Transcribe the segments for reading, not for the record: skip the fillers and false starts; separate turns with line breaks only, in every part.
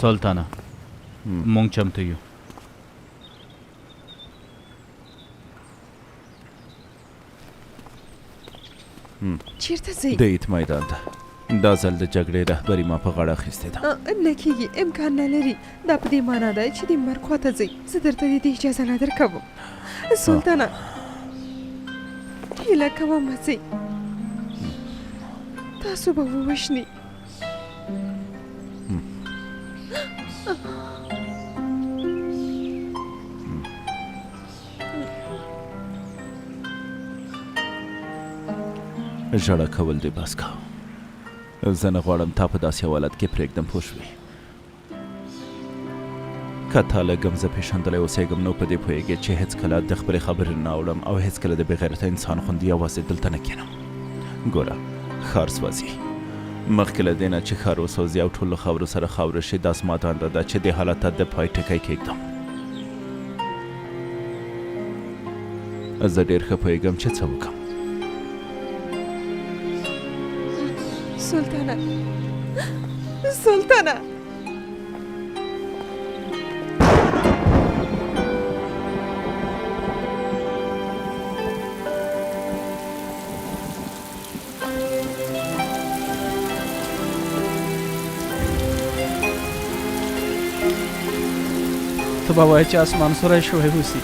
سلطانه، مونږ چمتو یو.
چیرته ځئ؟
د عید میدان ته. دا ځل د جګړې رهبري ما په غاړه اخیستې ده.
نه کېږي، امکان نه لري. دا په دې معنا ده چې د مرګ خواته ځئ. زه درته د دې اجازه نه درکوم. سلطانه، هیله کوم مه ځئ، تاسو به ووژني.
ژړا کول دې بس کا. زه نه غواړم تا په داسې یو حالت کې پرېږدم، پوه شوې؟ که تا لږ هم زه پېژندلی اوسېږم نو په دې پوهېږې چې هېڅکله د خپلې خبرې نه اوړم او هېڅکله د بېغیرته انسان غوندې یوازې دلته نه کښېنم. ګوره، ښار سوځي. مخکې له دې نه چې ښار وسوځي او ټول له خاورو سره خاورې شي، دا زما دنده ده چې دې حالت ته د پای ټکی کېږدم. زه ډېر ښه پوهېږم چې څه وکړم.
سلطانه، سلطانه!
ته به وایې چې اسمان سوری شوی اوسي.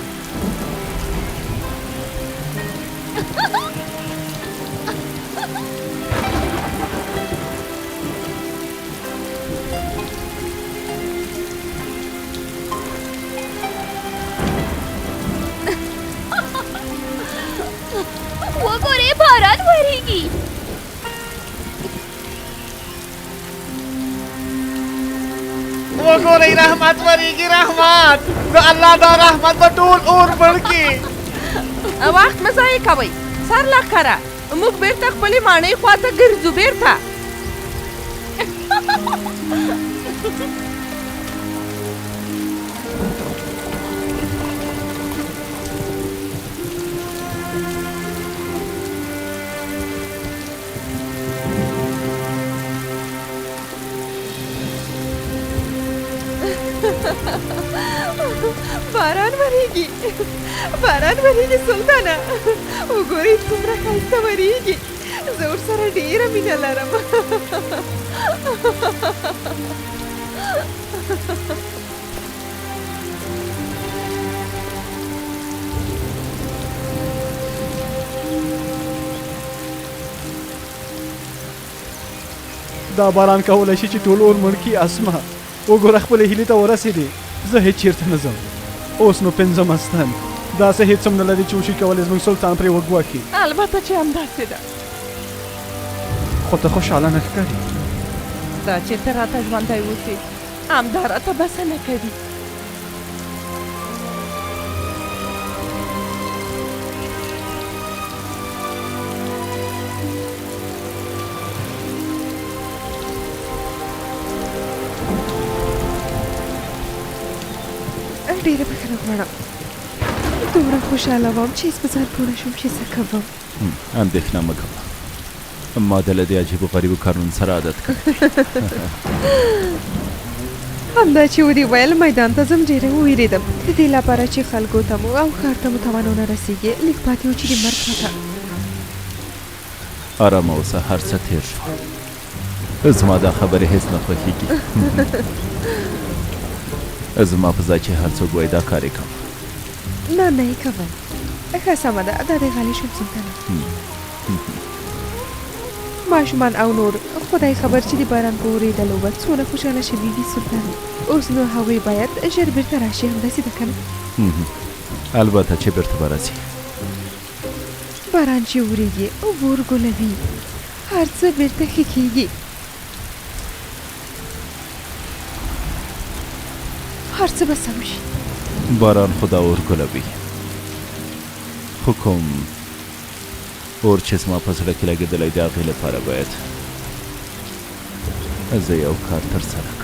وګورئ، باران وریږي.
وګورئ، رحمت وریږي، رحمت د الله. دا رحمت به ټول اور مړ کړي.
وخت مه ضایع کوئ سر لښکره، موږ بیرته خپلې ماڼۍ خواته ګرځو بیرته.
باران وریږي، باران وریږي. سلطانه، وګورئ څومره ښایسته وریږي. زه ورسره ډېره مینه لرم.
دا باران کولی شي چې ټول اور مړ کړي. اسما، وګوره، خپلې هیلې ته ورسېدې. زه هېڅ چېرته نه ځم. اوس نو پنځمه ستن داسې هېڅ هم نه لري چې وشي کولی زموږ سلطان پرې وګواښي.
البته چې همداسې ده.
خو ته خوشحاله نه ښکاري.
دا چې ته راته ژوندی اوسې، همدا راته بسنه کوي.
ډېره بښنه غواړم، دومره خوشحاله وم چې هېڅ په ځان پوه نه شوم چې څه کوم.
اندېښنه مه کوه، ما د له دې عجیبو غریبو کارونو سره عادت کړی دی.
همدا چې ودې ویل میدان ته ځم، ډېره ووېرېدم. د دې لپاره چې خلکو ته مو او ښار ته مو تاوان ونه رسېږي، لږ پاتې و چې د مرګ خواته.
ارامه اوسه، هر څه تېر شو. زما دا خبرې هېڅ نه خوښېږي. زما په ځای چې هر څوک وای دا کار یې کاوه.
نه، نه یې کوم. ښه سمه ده، دا دی غلی شوم سلطانه. ماشومان او نور خدای خبر چې د باران په اورېدلو به څونه خوشحاله شوي وي. سلطانه، اوس نو هغوی باید ژر بیرته راشي، همداسې ده که نه؟
البته چې بیرته به راځي.
باران چې وریږي، اور ګلوي، هر څه بیرته ښه کیږي، هر څه به سم شي.
باران خو دا اور ګلوي، خو کوم اور چې زما په زړه کې لګېدلی، د هغې لپاره باید زه یو کار ترسره کړم.